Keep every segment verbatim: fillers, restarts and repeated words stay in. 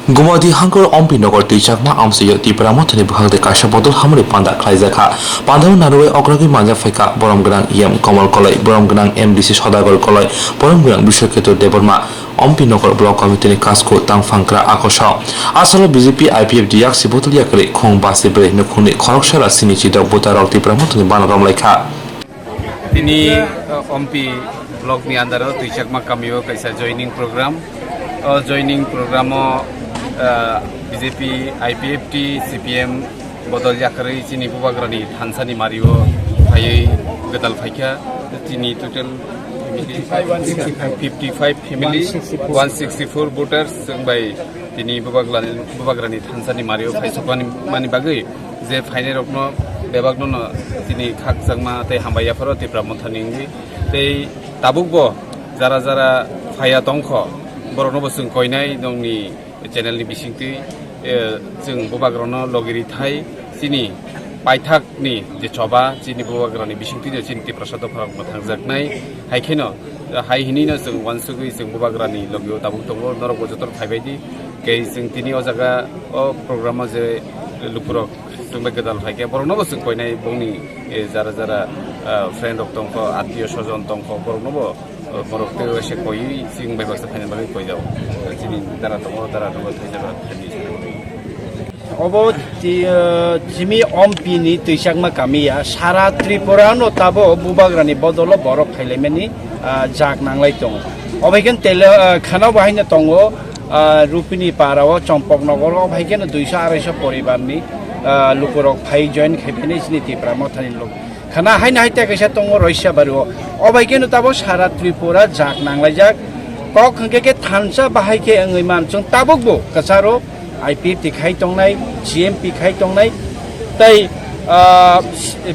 Gumadi Hangkor Ompi Nogor Twichakma amchaio Tipra Mothani bwkhak de kaisa bodol hamari panda khlaijakha. Pandao narwai okragwi manja phaikha borom gwnang E M Komol Koloi, borom gwnang M D C Sodagar Koloi, borom gwnang Biswaketu Debbarma, Ompi Nogor Block Committee ni Kasku Tangphangkra Akoso. Asalo B J P I P F D yaksi bodol yakarwi khung basi bwrwi nukhungni khoroksa ra sini chidok butarok Tipra Mothani bana romlaikha. Tini, uh, Ompi block ni under o Twichakma kamio kaisa joining program. O joining program o, uh, B J P, I P F T, C P M bodol yakarwi chini bubagrani thansani mario phaiwi gwdal phaikha. Chini total fifty-five family, one sixty-four voters chwng bai tini bubagrani, bubagrani thansani mario phaisokmani, mani bagwi je phainairokno bebakno no tini khakchangma tei hambai yapharo Tipra Mothani wngwi. Tei tabukbo jara jara phaiya tongkho, borokno bo chwng koinai nongni channel ni bisingtwi, eh, chwng bubagrano logiri thai chini paithakni je choba chini bubagrani bisingtwi no chini Tiprasa dopharokno thangjaknai. Hai kheno, hai hinwi no chwng uansugwi chwng bubagrani logio tabuk tongo, norokbo jotono phaibai di. Kei chwng tini o jaga o program o je lukurok chwng bai gwdal phaikhe borokno bo chwng koinai bongni, eh, jara jara, ah, friend rok tongkho, attiyo sojon tongkho, borokno bo, eh, borok tei waisa koiwi chwng bai baksa phaina bagwi koijao. Chini dara tongo, dara tongo thaisa ba thani. Obo ti-, eh, Jimi Ompi ni Twichakma kami ya, sara Tripura no tabo bubagrani bodolo borok phailaimani, ah, jak nanglai tongo. Obo hai khe tele, ah, khana bo haino tongo, ah, Rupini para o, Chompok Nogor o, obo hai khe no duiso arai so poribar ni, ah, lukurok phai join khaiphini chini Tipra Mothani lok. Khana haino hai tei kaisa tongo Roisabari o. Obo hai khe no tabo sara Tripura jak nanglaijak. Kok hwnkhe khe thansa bahai khe wngwi man. Chwng tabuk bo kwcharo I P F T khai tongnai, G M P khai tongnai, tei, ah,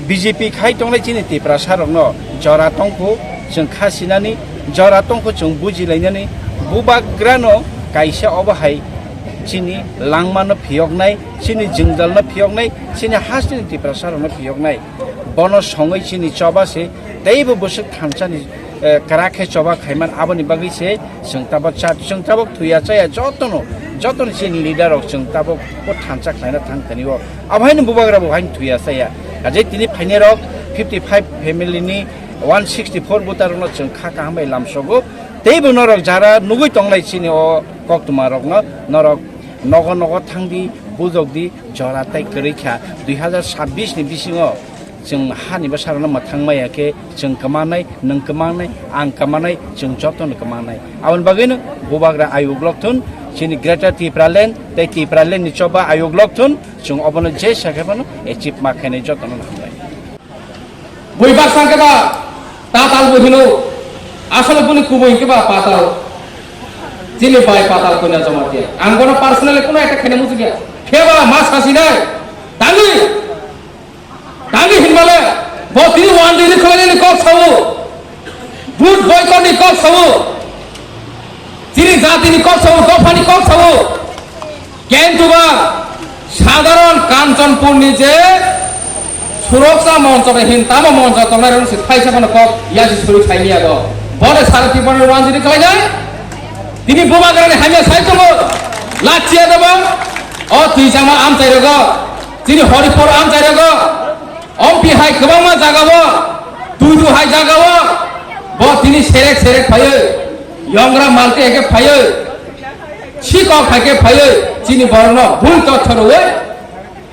B J P khai tongnai chini Tiprasa rokno jora tongkhu, chwng kha sinani, jora tongkhu chwng bujilainani, bubagrano kaisa obo hai chini langmano phiyoknai, chini jwngjalno phiyoknai, chini hasteni Tiprasa rokno phiyoknai. Bono songwi chini choba se teibo bwswk thansani, eh, kwrak khe choba khaiman, aboni bagwi se chwng tabok cha, chwng tabok thuya chaya jotono, jotono chini leader rok chwng tabok bo thansa khlaina thang tani o. Abo haino bubagra bo haino thuya chaya. Kaje tini phainai rok fifty five family ni one sixty four voter rokno chwng kha kaham bai lamsogo. Teibo norok jara nugwi tongnai chini o koktwma rokno, norok nogo nogo thangdi, bujokdi, jora tei kwrwi kha. Dui hazar sabbish ni bisingo chwng hani bwsarokno mwthang maya khe chwng kwmanai, nwng kwmanai, ang kwmanai, chwng jotono kwmanai. Aboni bagwino bubagra ayuk lokthun, chini Greater Tipraland tei Tipraland ni choba ayuk lokthun, chwng obono je sakhe bono achieve ma khainai jotono hambai. Bui baksa khe ba tatal bo hino, asole boni kubui khe ba patal. Chini bai patal koina joma khe. Ang bono personally kono ekta khaina muchukya. Khe ba ma sasinai. Tangwi. Tangwi hinbale. Bo tini one day ni khlainani kok sao. Vote boycott ni kok sao. Chini jatini kok sao, dophani kok sao. Kintu ba sadharon Kanchanpur ni je suroksha moncho ni hin tamo moncho tongnai rok si thaisa kono kok yasi suri khaini ago. Bode sara Tripura ni one day ni khlainai. Tini bubagrani hamya sai tongo. Lachia daba. O twijama amchai rogo. Chini Horipur amchai rogo. Ompi hai kwbangma jagao, Tuidu hai jagao, bo tini serek serek phaiwi, yongra malte eke phaiwi, sikok hai khe phaiwi, chini borokno bhul totho rwwi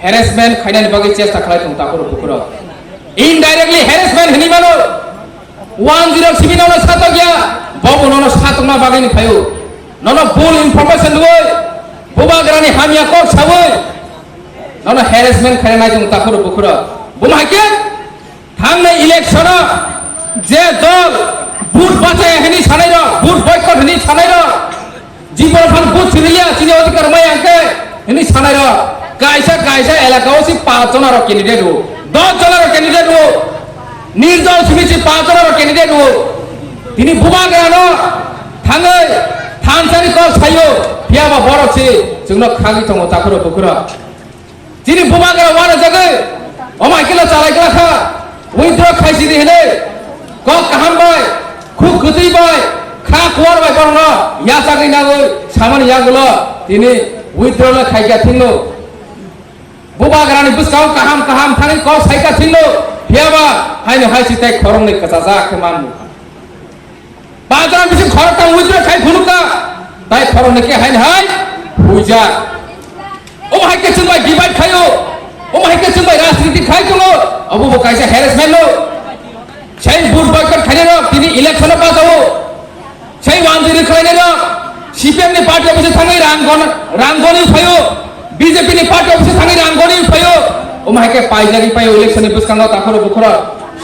harassment khainani bagwi chesta khlai tongo takhurok bukhurok. Indirectly harassment hinwi mano, one zero simi nono satokya, bo bo nono satokma bagwini phaio, nono bhul information rwwi, bubagrani hamya kok sawi, nono harassment khainai tongo takhurok bukhurok. Buma hai khe, thangnai election-o je dol vote bachaya hinwi sanairok, vote boycott hinwi sanairok, jibon phan vote siriya, chini odhikar maya hwnkhe hinwi sanairok, kaisa kaisa elaka-o si panch jona rok candidate o, dos jona rok candidate o, nirjol simi si panch jona rok candidate o. Tini bubagrano thangwi thansani kok saio, phiyaba borok si chwngno khagwi tongo takhurok bukhurok. Chini bubagra uanajagwi, omo hai kheno chalai glak kha, withdraw khaisidi hinwi, kok kaham bai, khuk kwtwi bai, kha kuar bai borokno yachagwi nangwi samani yagulo tini Withdraw le khaikha thwino. Bubagrani bwskango kaham kaham thani kok saikha thwino. Phiyaba haino hai si tei khoroknwi kwchajak khe manmukha. Bazar bising khoroktham withdraw khai phunukha. Tai khoroknwi khe haino hai huijak. Omo hai khe chwng bai divide khaio. Omo hai khe chwng bai rajniti khai tongo. Obo bo kaisa harassment no. Sei vote boycott khainai rok tini election o bajao. Sei wanjwi rwkhlainai rok C P M ni party office thangwi rang gon-, rang goni phaio. B J P ni party office thangwi rang goni phaio. Omo hai khe paijagwi phaio election ni bwskango takhoro bukhoro.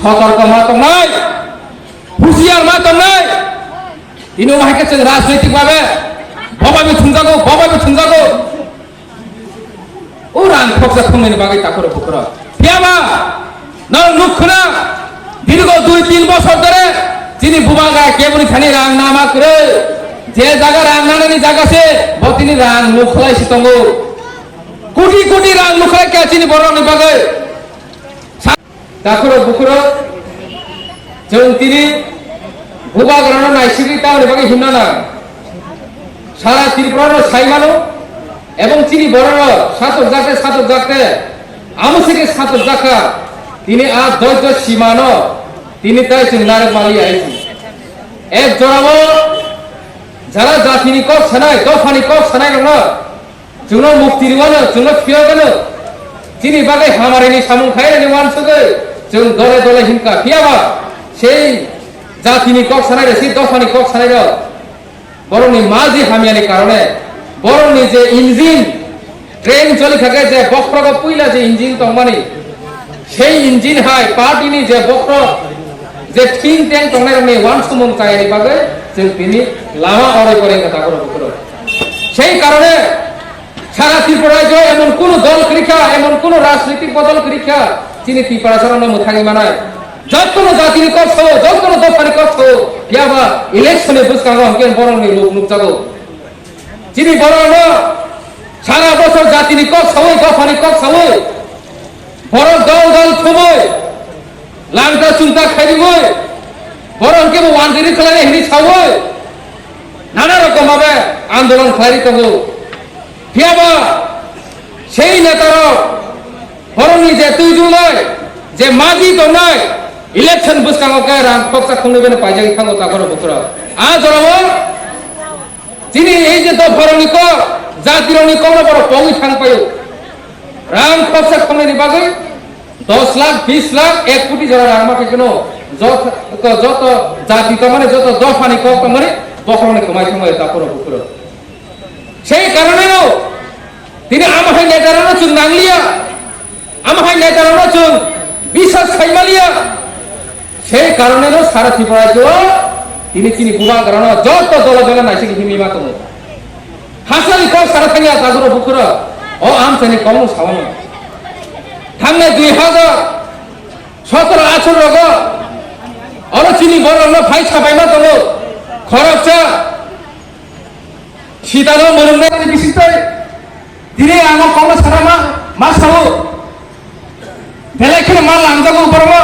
Sotorko ma tongnai. Husiar ma tongnai. Tini omo hai khe chwng rajnaitik babe bobai bo thumjago, bobai bo thumjago. O rang khoksa thumnaini bagwi takhoro bukhoro. Phiyaba norok nuk khna, dirgo dui tin bosor dhore chini bubagra keboni thani rang nama kwrwi. Je jaga rang nanani jaga se, bo tini rang nuk khlai si tongo. Koti koti rang nuk khlai kha chini borokni bagwi. Takhoro bukhoro chwng tini bubagrano naisigwi tamoni bagwi himna nang. Sara Tripurano saimano ebong chini bororok satok jakte, satok jakte, amo se khe satok jakha, tini a doito simano tini tai chwng narwk maliya hai si. Ek jorao jara jatini kok sanai, dophani kok sanai rokno chwngno mukti rwano, chwngno phiyogano. Chini bagwi hamarini samung khairani uansugwi chwng dole dole hinkha. Phiyaba sei jatini kok sanai rok, sei dophani kok sanai rok, borokni maji hamyani karone, borokni je engine, train choli thangkhe je bokhrogo puila je engine tongmani, সেই engine high পার্টিনি যে বক্র, যে থিং ট্যাং টংনাই রকমনি ওয়ান সুমুং চাইনি বাগে, যে তিনি লামা অরে করে কথা করে বকরো। সেই কারণে সারা ত্রিপুরায় যে এমন কোন দল করিখা, এমন কোন রাজনৈতিক বদল করিখা, তিনি ত্রিপুরা সারা মথানি মানায়। যত কোনো জাতির কষ্ট, যত কোনো দফারি কষ্ট, ইয়াবা ইলেকশনে বুঝকাঙ্গা হকেন বরং লোক নুকজাগো। Chini borokno sara bosor jatini kok sawi, dophani kok sawi, borok dol dol thumwi, langta chungta khairiwi, borok hwnkhe bo wanjwiri khlainai hwnwi sawi, nana rokom babe andolon khlaiwi tongo. Phiyaba sei netarok borokni je twijulnai, je maji tongnai, election bwskango khe rang khoksa khongnwi bene paijagwi thango takhoro bukhurok. A jorao Chini ei je dopharokni kok, jatirokni kokno borok pogwi thang paio. Rang khorsa khongnani bagwi dos lakh, bis lakh, ek koti jora rang ma khe kheno joto, joto jati tongmani, joto dophani kok tongmani, bokhorokni kwmai thangmani takhoro bukhuro. Sei karoneno tini amo hai netarokno chwng nangliya. Amo hai netarokno chwng biswas khaimaliya. Sei karoneno sara Tripura rajyo tini chini bubagrano joto jola jola naisingwi himwi ma tongo. Hasani kok sara thangya takhoro bukhuro o amchaini kokno sawano. Thangnai dui hajar sotoro atharo rogo oro chini borokno phai sabaima tongo. Khoroksa Sitano mwnwngnai bisingtwi tini ang o kokno sana ma, ma sao. Belai kheno ma lamjago borokno,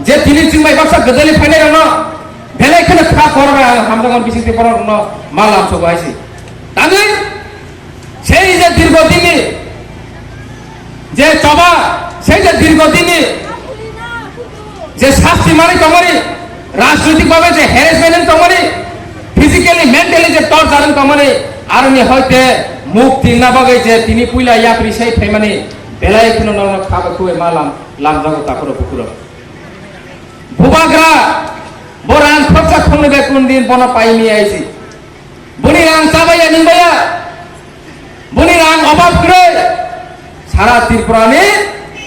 je tini chwng bai baksa gwdali phainairokno belai kheno kha kor bai ang hamjakmani bisingtwi borokno ma lamsogo hai se. Tangwi sei je dirgo dini je choba, sei je dirgo dini je sasti manwi tongmani, rajnoitik bhabe je harassment wng tongmani, physically, mentally je torture wng tongmani, aroni hoite mukti na bagwi je tini puila yapri sai phaimani, belai kheno norokno kha bai khwbai ma lam, lamjago takhoro bukhuro. Bubagra, bo rang khorsa khongnwi bai kun din bono paimaya hai se. Boni rang chabaiya ningbaiya. Boni rang obab kwrwi. Sara Tripura ni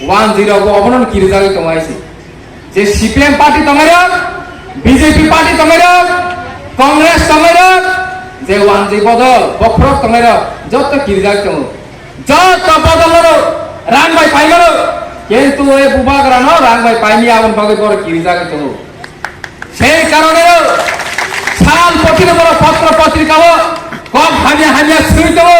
wanjwi rok bo obono kirijagwi tongo hai se. Je C P M party tongnai rok, B J P party tongnai rok, Congress tongnai rok, je wanjwi bodol, bokhorok tongnai rok, joto kirijagwi tongo. Joto bodol rok rang bai paimano, kintu e bubagra no rang bai paimaya aboni bagwi borok kirijagwi tongo. Sei karoneno sal pothino borok potro potrikao kok hamya hamya swi tongo.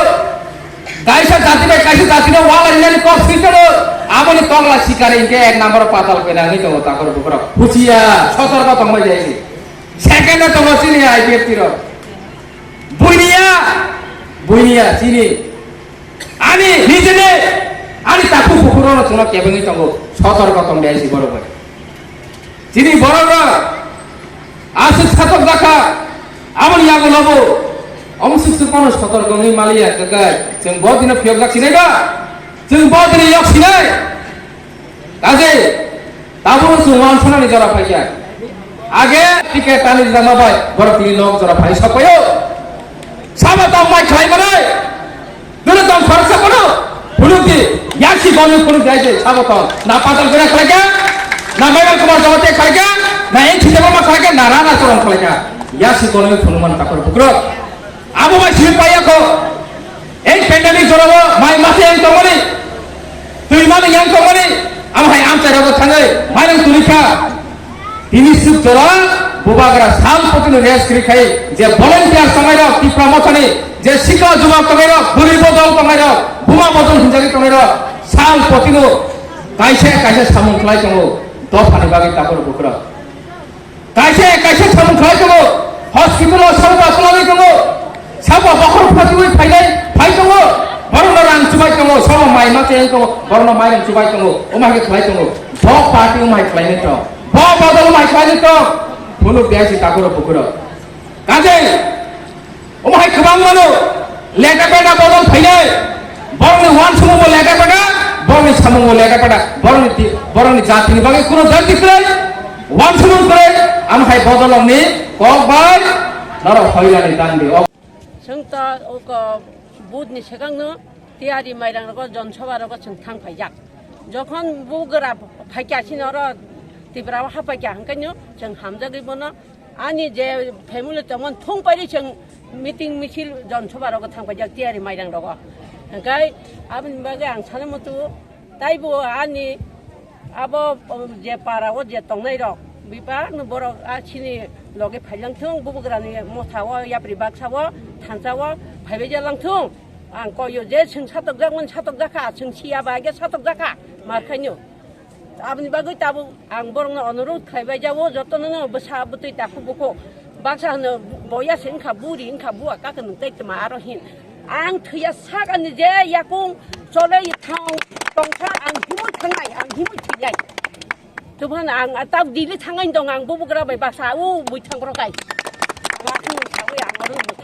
Kaisa jati bai kaisa jatino wala rinani kok swi tongo. Aboni tokla sikari hinkhe ek number patal pena wngwi tongo takhor bukhurok. Huchiya, sotorko tongbai jai se. Second-o tongo chini I P F T rok. Buiniya, buiniya chini. Ani nijini, ani takhuk bukhuk rokno chwngno kebengwi tongo, sotorko tong de si borok bai. Chini borok rok aswk satok jakha, aboni yago lobo omswk swk phano sotorko wngwi maliya, kwkai chwng bo dino phiyok jak sinai ba, chwng bo dino yok sinai. Kaje, tabuk chwng uansuknani jora phaikha. Age ticket tani rijak ma bai, borok tini nok jora phai sokpaio. Sabo tong mai khlai manai. Dole tong khoroksa kono. Phunuk di, yasi goni phunuk di aje, sabo tong. Na Patal Gora khlaikha, na Meral Kumar Jamatia khlaikha, na N C Debbarma khlaikha, na Rana Choron khlaikha. Yasi goni phunuk man takor bukrok. Abo bai simi paiya kho. Ei pandemic jorao mai masa yang tongmani, twi mani yang tongmani, amo hai amchai rogo thangwi mairang tuli kha. Tini suk jora bubagra sal potino rest kri khai je volunteer tongnai rok, Tipra Mothani je sikla juma tongnai rok, buri bodol tongnai rok, buma bodol hinjagwi tongnai rok, sal potino kaisa kaisa samung khlai tongo, dophani bagwi tabuk bukrok. Kaisa kaisa samung khlai tongo, hospital o sabo ba kwlagwi tongo, sabo bokhor phatiwi phainai phai tongo, borokno rang chubai tongo, sabo mai ma chayang tongo, borokno mairang chubai tongo, omo hai khe khlai tongo, bo party omo hai khlainai tong, bo bodol omo hai khlainai tong, phunuk diya si takuro bukuro. Kajai, omo hai kwbang mano, leta peta bodol phainai, borokni uansukmung bo leta peta, borokni samung bo leta peta, borokni ti-, borokni jatini bagwi kuno jati kwrwi, uansukmung kwrwi, amo hai bodolokni kok bai norok hoilani tangdi. Chwng to oko budni swkangno tiyari mairang rogo, jon soba rogo chwng thang phaijak. Jokhon bugra phaikya sini oro Tripura o hapaikya hwnkhe no chwng hamjagwi bono ani je family tongmani thung pairi chwng meeting misil jon soba rogo thang paijak tiyari mairang rogo. Hwnkhe aboni bagwi ang sana mutu taibo ani abo je para o je tongnai rok bebak no borok a sini loge phailang thung bubugra ni motha o yapri baksa o thansa o phaibai jalang thung. Ang koyo je chwng satok jak mani satok jakha, chwng siya ba ge satok jakha, mar khaino. Aboni bagwi tabuk ang borokno onurodh khlaibai jabo, jotono no bwsa bwtwi takhuk bukhuk. Baksa hwno boya se wngkha, buri wngkha, bua kaka nwng tei tma aro hin. Ang thwiya sakani je yakung cholei thang tongkha, ang himwi thangnai, ang himwi thwinai. Tubhan ang tabuk Delhi thangnai tong, ang bubugra bai baksa u bui thang borok kai. Ang akhung sawi ang oro